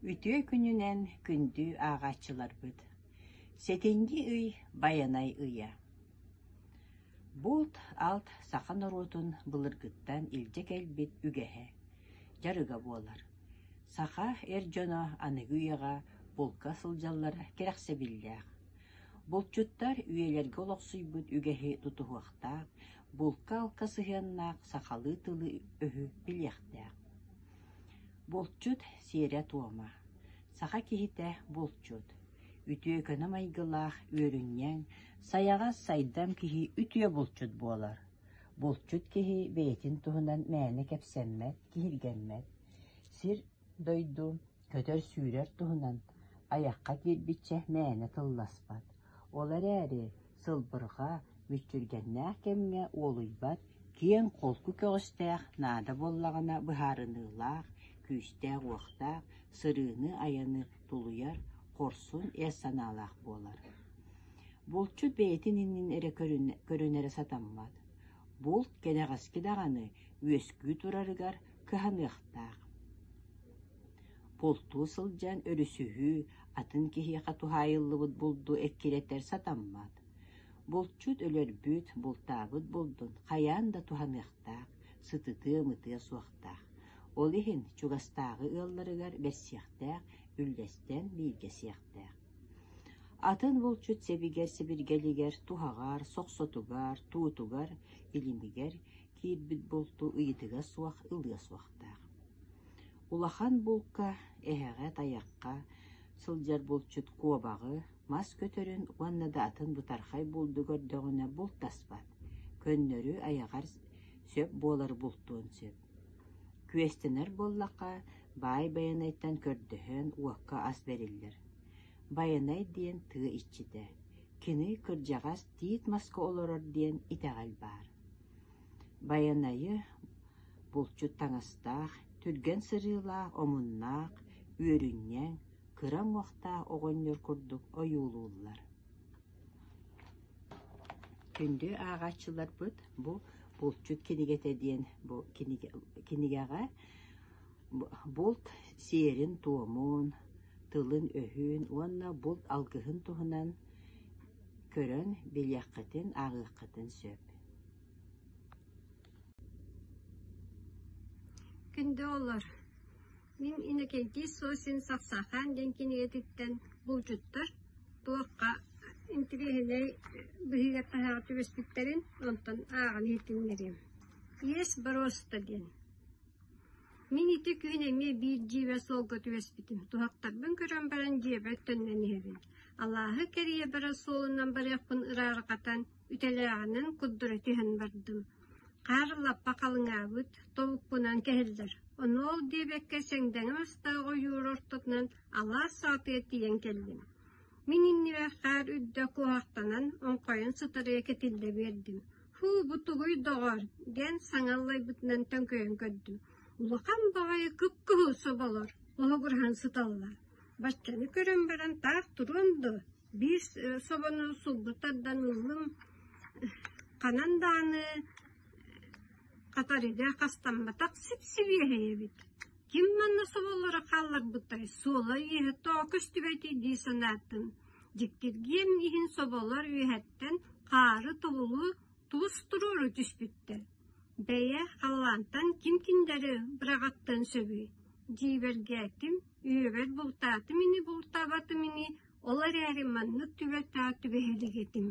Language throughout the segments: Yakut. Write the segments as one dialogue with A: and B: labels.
A: Үтүө күнүнэн күндү ааҕааччыларбыт! Сэтинньи ый Байанай ыйа. Булт-алт саха норуотун былыргыттан илдьэ кэлбит үгэһэ, дьарыга буолар. Саха эр дьоно аныгы үйэҕэ булка сылдьаллара кэрэхсэбиллээх. Булчуттар үйэлэргэ олохсуйбут үгэһи тутуһуохтаах, булка-алка сыһыаннаах сахалыы тылы-өһү билиэхтээх. Булчут сиэрэ-туома. Саха киһитэ булчут. Үтүө көнө майгылаах, үөрүнньэҥ, сайаҕас сайдам киһи үтүө булчут буолар. Булчут киһи бэйэтин туһунан мээнэ кэпсэммэт, киһиргэммэт. Сир-дойду көтөр-сүүрэр туһунан айахха киирбиччэ мээнэ тылласпат. Ол эрээри сылбырҕа, мүччүргэннээх кэмҥэ уолуйбат, киэҥ-холку көҕүстээх, наада буоллаҕына быһаарыныылаах, күүстээх-уохтаах, сырыыны-айаны тулуйар, хорсун эр санаалаах буолар. Булчут бэйэтин иннин эрэ көрүнэрэ сатаммат. Булт кэнэҕэски даҕаны үөскүү турарыгар кыһаныахтаах. Бултуу сылдьан өрүсүһүү атын киһиэхэ туһаайыллыбыт булду эккирэтэр сатаммат. Булчут өлөрбүт, бултаабыт булдун хайаан да туһаныахтаах, сытытыа-мытыа суохтаах. Ол иһин чугастааҕы ыалларыгар бэрсиэхтээх, үллэстэн бииргэ сиэхтээх. Атын булчут сэбигэр-сэбиргэлигэр, туһаҕар, сохсотугар, туутугар, илимигэр киирбит булту ыйытыга суох ылыа суохтаах. Улахан булка, эһэҕэ, тайахха сылдьар булчут куобаҕы, мас көтөрүн уонна да атын бытархай булду көрдөҕүнэ бултаспат, көннөрү айаҕар сөп буолар бултуон сөп. Күөстэнэр буоллахха, баай Байанайтан көрдөһөн уокка ас бэриллэр. Байанай диэн тыа иччитэ, кини кырдьаҕас тиит маска олорор диэн итэҕэл баар. Байанайы булчут таҥастаах, түргэн сырыылаах, омуннаах, үөрүнньэҥ, кыра уҥуохтаах оҕонньор курдук ойуулууллар. Күндү ааҕааччыларбыт бу «Булчут кинигэтэ» диэн бу кинигэҕэ булт сиэрин-туомун, тылын-өһүн уонна булт алгыһын туһунан көрөн билиэххитин, ааҕыаххытын сөп.
B: Күндү оҕолор, мин Иннокентий Сосин «Сахсахан» диэн кинигэтиттэн булчуттар туохха интириэһинэй быһыыга-таһааҕа түбэспиттэрин онтон ааҕан иһитиннэриэм. Иэс боруоста диэн. Мин ити күн эмиэ биир дьиибэ суолга түбэспитим. Туһахтарбын көрөн баран дьиэбэр төннөн иһэбин. Алааһы кэрийэ барар суолунан барыахпын ыраарҕатан, үтэлээҕинэн курдура түһэн бардым. Хаар лаппа халыҥаабыт, тобукпунан кэһиллэр. Ону ол диэбэккэ сэҥдэҥэ мастаах ойуур ортотунан алаас саҕатыгар тиийэн кэллим. Мин иннибэр хаар үрдэ куоһахтанан, оҥхойон сытарыгар кэтиллэ биэрдим. «Һуу, бу тугуй, доҕоор?» диэн саҥа аллайбытынан төҥкөйөн көрдүм. Улахан баҕайы кып-кыһыл соболор лоһугураһан сыталлар. Баччаны көрөн баран таах туруом дуо, биир собону сулбу тардан ыллым, ханан даҕаны хатарыга хастамматах сип-сибиэһэй эбит. Ким манна соболоро хаалларбытай, суола-ииһэ тоҕо көстүбэтий дии санаатым. Дьиктиргиэм иһин соболор үөһэттэн хаары тобулу туус туруору түспүттэр. Бэйэ халлаантан ким кинилэри быраҕаттыан сөбүй? Дьиибэргээтим, үөбэр бултаатым ини бултаабатым ини, ол эрээри маннык түбэлтэҕэ түбэһэ илик этим.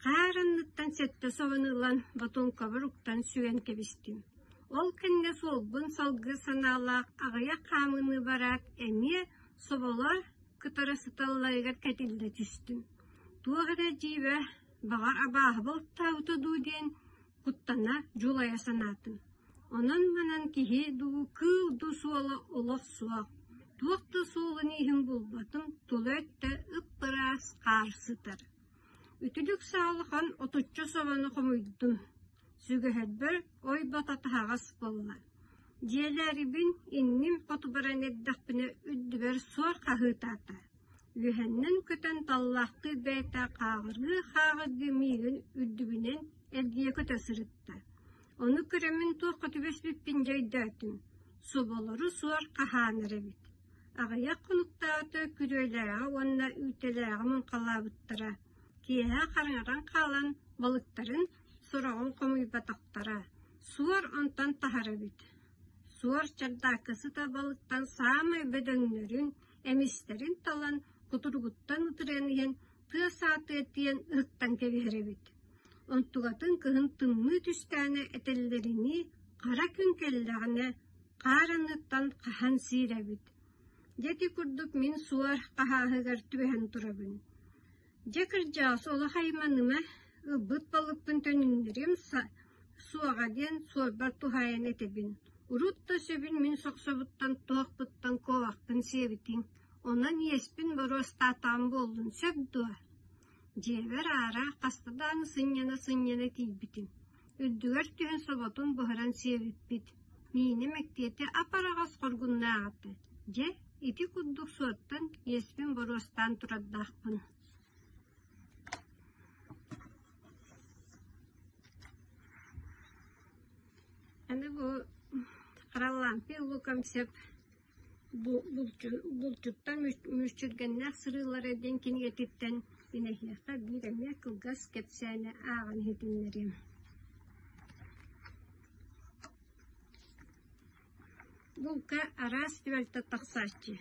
B: Хаар анныттан сэттэ собону ылан ботуоҥкабар уктан сүгэн кэбистим. Ол кэннэ суолбун салгыы санаалаах аҕыйах хаамыыны бараат эмиэ соболор кытары сыталларыгар кэтиллэ түстүм. Туох эрэ дьиибэ, баҕар абааһы бултаабыта дуу диэн куттана, дьулайа санаатым. Онон-манан киһи дуу, кыыл дуу суола олох суох. Туох да суолун-ииһин булбатым, тула өттө ып-ыраас хаар сытар. Үтүлүк саалахан отучча собону хомуйдум. Сүгэһэрбэр ой бото таһаҕас буолла. Дьиэлээрибин инним хоту баран эрдэхпинэ үрдүбэр суор хаһыытаата. Үөһэннэн көтөн таллаахтыы бэйэтэ хааҕыргыы-хааҕыргыы миигин үрдүбүнэн эргийэ көтө сырытта. Ону көрөммүн туохха түбэспиппин дьэ өйдөөтүм, соболору суор хаһаанар эбит. Аҕыйах хонуктааҕыта күрүөлээҕи уонна үүтэлээҕи муҥхалаабыттара, киэһэ хараҥаран хаалан балыктарын сороҕун хомуйбатахтара, суор онтон таһар эбит. Суор чардаакка сытар балыктан саамай бөдөҥнөрүн, эмистэрин талан кутуругуттан ытыран иһэн тыа саатыа тиийэн ыһыктан кэбиһэр эбит. Онтугатын кыһын тымныы түстээнэ этэллэринии хара күн кэллэҕинэ хаар анныттан хаһан сиир эбит. Дьэ ити курдук мин суор хаһааһыгар түбэһэн турабын. Дьэ кырдьаҕас олох айманыма, ылбыт балыкпын төнүннэриэм суоҕа диэн суорбар туһаайан этэбин. Урут да сөбүн мин сохсобуттан туохпуттан куобахпын сиэбитиҥ, онон иэспин боруостаатаҕым буоллун сөп дуо? Дьиэбэр аара хаста даҕаны сынньана-сынньана тиийбитим. Үрдүгэр түһэн соботун буһаран сиэбиппит. Миинэ мэктиэтэ ап-араҕас хоргуннаах этэ. Дьэ, ити курдук суоттан иэспин боруостаан турардаахпын. Аны бу Хараллампий Лукомцев Булчуттан мүччүргэннээх сырыылара диэн кинигэтиттэн мин эһиэхэ биир эмиэ кылгас кэпсээни ааҕан иһитиннэриэм. Булка араас түбэлтэ тахсааччы.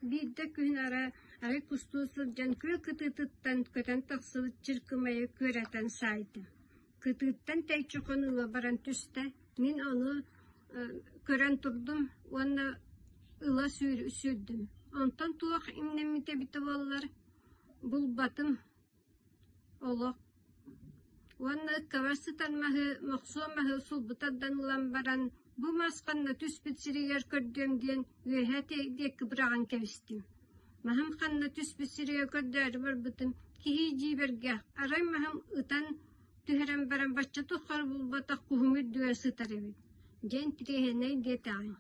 B: Биирдэ күһүн ара арай кустуу сылдьан күөл кытыытыттан көтөн тахсыбыт чыркымайы күөрэтэн саайдым. Кытыыттан тэйиччи хонууга баран түстэ, мин ону көрөн турдум уонна ыла сүүрдүм. Онтон туох имнэммитэ эбитэ буоллар, булбатым олох. Уонна ыккабар сытар маһы, мохсуо маһы сулбу тардан ылан баран, бу мас ханна түспүт сиригэр көрдүөм диэн үөһэ диэки быраҕан кэбистим. Маһым ханна түспүт сиригэр көрдөөрү барбытым, киһи дьиибэргэ арай маһым ытан түһэрэн баран бачча тухары булбатах куһум үрдүгэр сытар эбит, диэн тириэһинэй диэтэҕиҥ.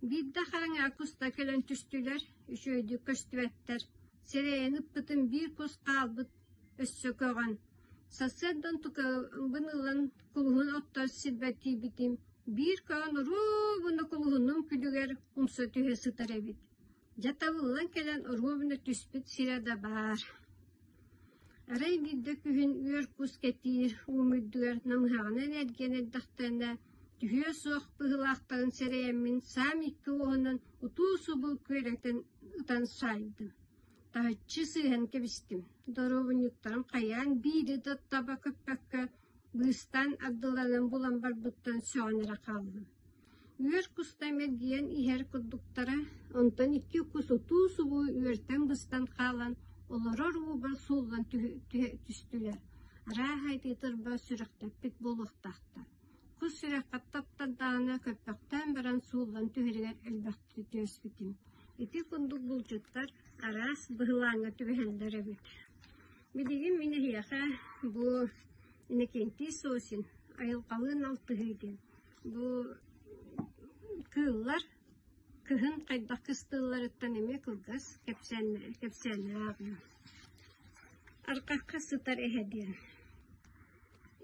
B: Биирдэ хараҥа куста кэлэн түстүлэр, үчүгэйдик көстүбэттэр. Сирэйин ыппытым биир кус хаалбыт өссө көҕөн. Сарсыардан тукабын ылан кулуһун оттор сирбэр тиийбитим, биир көҕөн оруобуна кулуһунум күлүгэр умса түһэ сытар эбит. Дьэ табыллан кэлэн оруобуна түспүт сирэ да баар. Арай биирдэ күһүн үөр кус кэтиир уум үрдүгэр намыһаҕынан эргийэн эрдэхтэринэ, түһүө суох быһыылаахтарын сэрэйэммин саам икки уоһунан утуу-субу күөрэтэн ытан саайдым. Таһыччы сыыһан кэбистим. Доруобунньуктарым хайаан биири да таба көппөккө, быыстаан ардыларын булан барбыттан сөҕөн эрэ хааллым. Үөр куста мэлгийэн иһэр курдуктара, онтон икки кус утуу-субуу үөртэн быстан хаалан, олорор уубар сууллан түстүлэр, арааһа ити тырба сүрэхтэппит буолуохтаахтар. Кус сүрэххэ таптардаҕына көппөхтөөн баран сууллан түһэригэр элбэхтик түөспүтүм. Ити курдук булчуттар араас быһылааҥҥа түбэһэллэр эбит. Билигин мин эһиэхэ бу Иннокентий Сосин айылҕалыын алтыһыы диэн Бу кыыллар кыһын хайдах кыстыылларыттан эмиэ кылгас кэпсээннээх Арҕахха сытар эһэ диэн.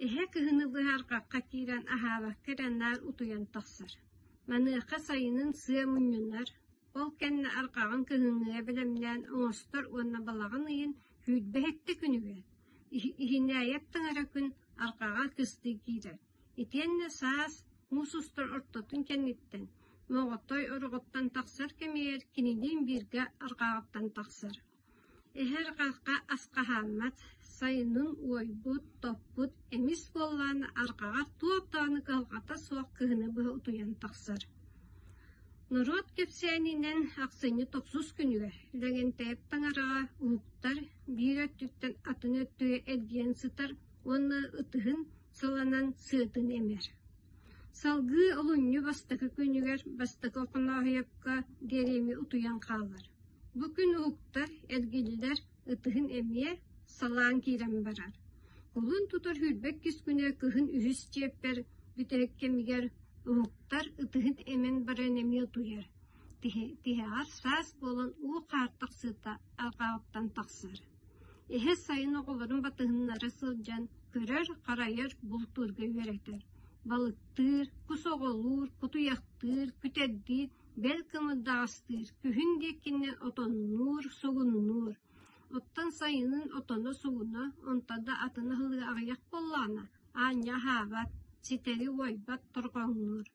B: Эһэ кыһыны быһа арҕахха киирэн аһаабакка эрэ наар утуйан тахсар. Маныаха сайынын сыа мунньунар, ол кэннэ арҕаҕын кыһыҥҥыга бэлэмнээн оҥостор уонна балаҕан ыйын 27 күнүгэр, иһинээйэп таҥара күн арҕаҕа кыстыы киирэр. Итиэннэ саас муус устар ортотун кэнниттэн Моҕотой ороҕуттан тахсар кэмигэр кинилиин бииргэ арҕаҕыттан тахсар. Эһэ арҕахха ас хаһааммат, сайынын уойбут, топпут, эмис буоллаҕына арҕаҕар туох даҕаны кыһалҕата суох кыһыны быһа утуйан тахсар. Норуот кэпсээнинэн ахсынньы тохсус күнүгэр Лэгэнтэйэп таҥараҕа уһуктар, биир өттүттэн атын өттүгэр эргийэн сытар уонна ытыһын сыланан сыатын эмэр. Салгыы олунньу бастакы күнүгэр Бастакы Охонооһуйапка диэри эмиэ утуйан хаалар. Бу күн уһуктар, эргиллэр, ытыһын эмиэ салаан киирэн барар. Кулун тутар 22 күнэ кыһын үһүс чиэппэр бүтэһик кэмигэр уһуктар, ытыһын эмэн баран эмиэ утуйар. Тиһэҕэр саас буолан уу-хаар тахсыыта арҕаҕыттан тахсар. Эһэ сайын оҕолорун батыһыннара сылдьан көрөр-харайар, бултуурга үөрэтэр, балыктыыр, кус оҕолуур, кутуйахтыыр, күтэрдиир, Бэл кымырдаҕастыыр, күһүн диэкинэн отоннуур, сугуннуур. Оттон сайынын отоно сугуна, онтон да атын аһылыга аҕыйах буоллаҕына, аанньа аһаабат, ситэри уойбат, торҕоҥнуур.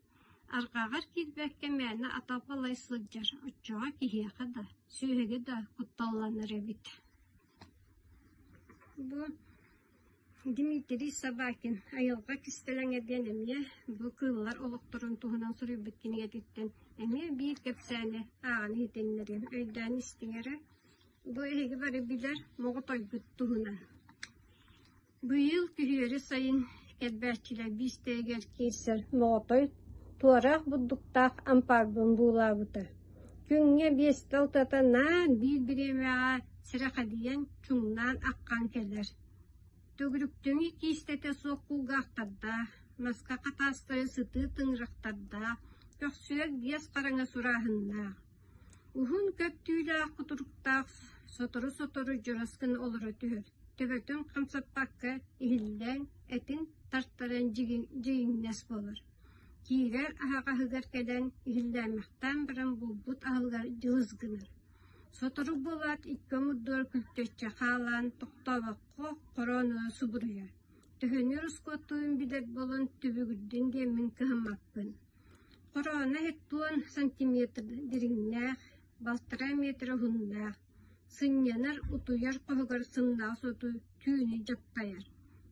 B: Арҕаҕар киирбэккэ мээнэ атах-балай сылдьар, оччоҕо киһиэхэ да, сүөһүгэ да кутталланар эбит. Бу Дмитрий Собакин «Айылҕа кистэлэҥэ» диэн эмиэ бу кыыллар олохторун туһунан суруйбут кинигэтиттэн эмиэ биир кэпсээни ааҕан иһитиннэриэм, өйдөөн истиҥ эрэ. Бу эһиги бары билэр моҕотойгут туһунан. Быйыл күһүөрү сайын кэрбээччилэр биистэйигэр киирсэр моҕотой туораах бурдуктаах ампаарбын буулаабыта. Күҥҥэ биэстэ алтата наар биир бириэмэҕэ сэрэхэдийэн, чуҥнаан аххан кэлэр. Төгүрүктүҥү киистэтэ суох кулгаахтардаах, маска хатаастары сытыы тыҥырахтардаах, көхсүгэр биэс хараҥа сурааһыннаах. Уһун көп түүлээх кутуруктаах сотору-сотору дьурас гына олоро түһэр, төбөтүн хамсаппакка иһиллээн, этин тартаран дьигиҥнэс буолар. Киирэр аһаҕаһыгар кэлэн иһиллээмэхтээн баран булбут аһылыгар дьылыс гынар. Сотору буолаат икки омурдугар күлтэччи хаалаан тохтообокко хороон ыла субуруйар. Төһөнү ороскуоттуурун билэр буолан түбүгүрдүн диэммин кыһаммаппын. Хороона иһит сантиметр дириҥнээх, балтараа метр уһуннаах, сынньанар, утуйар хоһугар сымнаҕас оту түүнү дьаптайар.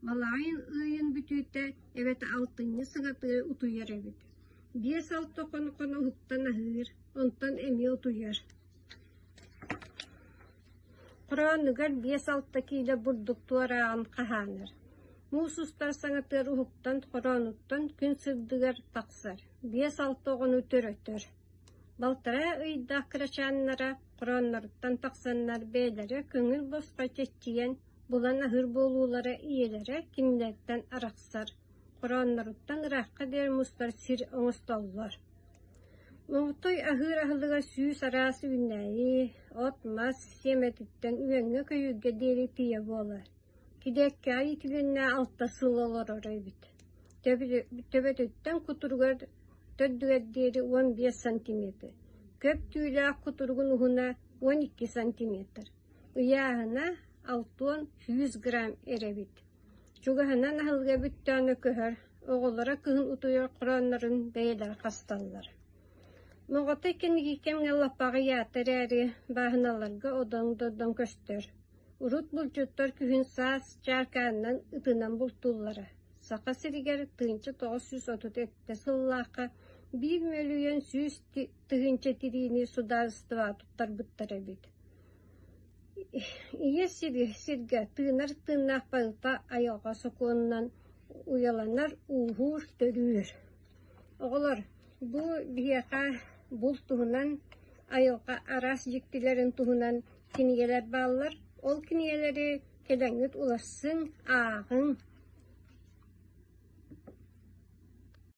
B: Балаҕан ыйын бүтүүтэ эбэтэр алтынньы саҥатыгар утуйар эбит. Биэс-алта хоно-хоно уһуктан аһыыр, онтон эмиэ утуйар. Хороонугар биэс-алта киилэ бурдук туорааҕын хаһаанар. Муус устар саҥатыгар уһуктан хороонуттан күн сырдыгар тахсар, биэс-алта оҕону төрөтөр. Балтараа ыйдаах кырачааннара хороонноруттан тахсаннар бэйэлэрэ көҥүл босхо чэччийэн булан аһыыр буолуулара ийэлэрэ кинилэртэн арахсар, хороонноруттан ыраахха диэри мустар сир оҥостоллор. Моҕотой аһыыр аһылыга сүүс араас үүнээйи, от-мас сиэмэтиттэн үөҥҥэ-көйүүргэ диэри тиийэ буолар. Килиэккэҕэ иитилиннэ алта сыл олорор эбит. Төбөтүттэн кутуругар төрдүгэр диэри 15 сантиметр, көп түүлээх кутуругун уһуна 12 сантиметр, ыйааһына 60-100 грамм эрэ эбит. Чугаһынан аһылыга бүттэҕинэ көһөр, оҕолоро кыһын утуйар хорооннорун бэйэлэрэ хасталлар. Моҕотой кэнники кэмҥэ лаппаҕыйаата эрээри, бааһыналарга одоҥ-додоҥ көстөр. Урут булчуттар күһүн-саас чааркаанынан ытынан бултууллара. Саха сиригэр 1937 сыллаахха 1 100 000 тириини судаарыстыбаҕа туттарбыттар эбит. Ийэ сиргэ тыынар тыыннаах барыта айылҕа сокуонунан уйаланар, ууһуур, төрүүр. Оҕолор, бу биһиэхэ булт туһунан, айылҕа араас дьиктилэрин туһунан кинигэлэр бааллар. Ол кинигэлэри кэлэҥҥит уларсыҥ, ааҕыҥ.